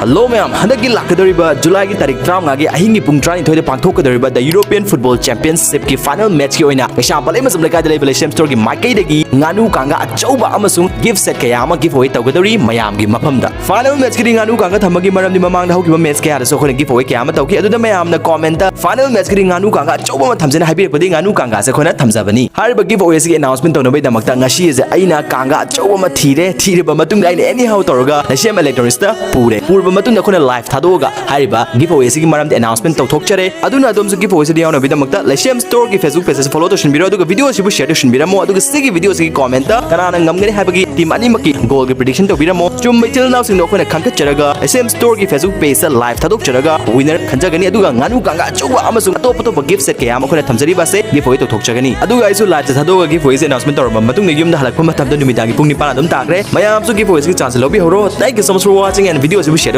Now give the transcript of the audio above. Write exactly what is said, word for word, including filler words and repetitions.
Hello ꯃꯌꯥꯝ, ꯍꯟꯗꯛꯀꯤ ꯂꯥꯛꯀꯗꯧꯔꯤꯕ ꯖꯨꯂꯥꯏꯒꯤ ꯇꯥꯔꯤꯛ ꯇꯔꯥꯃꯉꯥꯒꯤ ꯑꯍꯤꯡꯒꯤ ꯄꯨꯡ ꯇꯔꯥꯅꯤꯊꯣꯏꯗ ꯄꯥꯡꯊꯣꯛꯀꯗꯧꯔꯤꯕ The European Football Championship ꯀꯤ final match ꯀꯤ ꯑꯣꯏꯅ ꯀꯩꯁꯥꯝꯄꯥꯠ ꯂꯩꯃꯖꯝ ꯂꯩꯀꯥꯏꯗ ꯂꯩꯕ ꯂꯩꯁꯦꯝ store ꯒꯤ ꯃꯥꯏꯀꯩꯗꯒꯤ ꯉꯥꯅꯨ ꯀꯥꯡꯒ ꯑꯆꯧꯕ ꯑꯃꯁꯨꯡ gift set ꯀꯌꯥ ꯑꯃ give away ꯇꯧꯒꯗꯧꯔꯤ ꯃꯌꯥꯝꯒꯤ ꯃꯐꯝꯗ꯫ Final match ꯀꯤꯗꯤ ꯉꯥꯅꯨ ꯀꯥꯡꯒ ꯊꯝꯕꯒꯤ ꯃꯔꯝꯗꯤ ꯃꯃꯥꯡꯗ ꯍꯧꯈꯤꯕ match ꯀꯌꯥꯗꯁꯨ ꯑꯩꯈꯣꯏꯅ give away ꯀꯌꯥ ꯑꯃ ꯇꯧꯈꯤ꯫ ꯑꯗꯨꯗ ꯃꯌꯥꯝꯅ comment ꯇ final match ꯀꯤꯗꯤ ꯉꯥꯅꯨ ꯀꯥꯡꯒ ꯑꯆꯧꯕ ꯑꯃ ꯊꯝꯁꯦꯅ ꯍꯥꯏꯕꯤꯔꯛꯄꯗꯒꯤ ꯉꯥꯅꯨ ꯀꯥꯡꯒꯥꯁꯦ ꯑꯩꯈꯣꯏꯅ ꯊꯝꯖꯕꯅꯤ꯫ ꯍꯥꯏꯔꯤꯕ give away ꯑꯁꯤꯒꯤ announcement ꯇꯧꯅꯕꯒꯤꯗꯃꯛꯇ ꯉꯁꯤ ꯑꯩꯅ ꯀꯥꯡꯒꯥ ꯑꯆꯧꯕ ꯑꯃ ꯊꯤꯔꯦ꯫ ꯊꯤꯔꯕ ꯃꯇꯨꯡꯗ ꯑꯩꯅ anyhow ꯇꯧꯔꯒ ꯂꯩꯁꯦꯝ Electronics ꯇ ꯄꯨꯔꯦ꯫ ꯄꯨꯔꯕ ꯃꯇꯨꯡꯗ ꯑꯩꯈꯣꯏꯅ live ꯊꯥꯗꯣꯛꯑꯒ ꯍꯥꯏꯔꯤꯕ give away ꯑꯁꯤꯒꯤ ꯃꯔꯝꯗ announcement ꯇꯧꯊꯣꯛꯆꯔꯦ꯫ ꯑꯗꯨꯅ ꯑꯗꯣꯝꯁꯨ give away ꯑꯁꯤꯗ ꯌꯥꯎꯅꯕꯒꯤꯗꯃꯛꯇ ꯂꯩꯁꯦꯝ store ꯒꯤ Facebook page ꯑꯁꯤ follow ꯇꯧꯁꯤꯟꯕꯤꯔꯣ, ꯑꯗꯨꯒ video ꯑꯁꯤꯕꯨ share ꯇꯧꯁꯤꯟꯕꯤꯔꯝꯃꯣ, ꯑꯗꯨꯒ ꯁꯤꯒꯤ video ꯑꯁꯤꯒꯤ comment ꯇ ꯀꯅꯥꯅ ꯉꯝꯒꯅꯤ ꯍꯥꯏꯕꯒꯤ team ꯑꯅꯤꯃꯛꯀꯤ goal ꯒꯤ prediction ꯇꯧꯕꯤꯔꯝꯃꯣ꯫ ꯆꯨꯝꯕ ꯏꯆꯤꯜ ꯏꯅꯥꯎꯁꯤꯡꯗꯣ ꯑꯩꯈꯣꯏꯅ ꯈꯟꯒꯠꯆꯔꯒ ꯂꯩꯁꯦꯝ store ꯒꯤ Facebook page ꯇ live ꯊꯥꯗꯣꯛꯆꯔꯒ winner ꯈꯟꯖꯒꯅꯤ꯫ ꯑꯗꯨꯒ ꯉꯥꯅꯨ ꯀꯥꯡꯒꯥ ꯑꯆꯧꯕ ꯑꯃꯁꯨꯡ ꯑꯇꯣꯞ ꯑꯇꯣꯞꯄ gift set ꯀꯌꯥ ꯑꯃ ꯑꯩꯈꯣꯏꯅ ꯊꯝꯖꯔꯤꯕ ꯑꯁꯦ give away ꯇꯧꯊꯣꯛꯆꯒꯅꯤ꯫ ꯑꯗꯨꯒ ꯑꯩꯁꯨ live ꯁꯦ ꯊꯥꯗꯣꯛꯑꯒ give away ꯁꯦ announcement ꯇꯧꯔꯕ ꯃꯇꯨꯡꯗ ꯌꯨꯝꯗ ꯍꯜꯂꯛꯄ ꯃꯇꯝꯗ ꯅꯨꯃꯤꯗꯥꯡꯒꯤ ꯄꯨꯡ ꯅꯤꯄꯥꯟ ꯑꯗꯨꯝ ꯇꯥꯈ꯭ꯔꯦ꯫ ꯃꯌꯥꯝꯁꯨ give away ꯁꯤꯒꯤ chance say ꯂꯧꯕꯤꯍꯧꯔꯣ꯫ Thank you so much for watching and video ꯑꯁꯤꯕꯨ share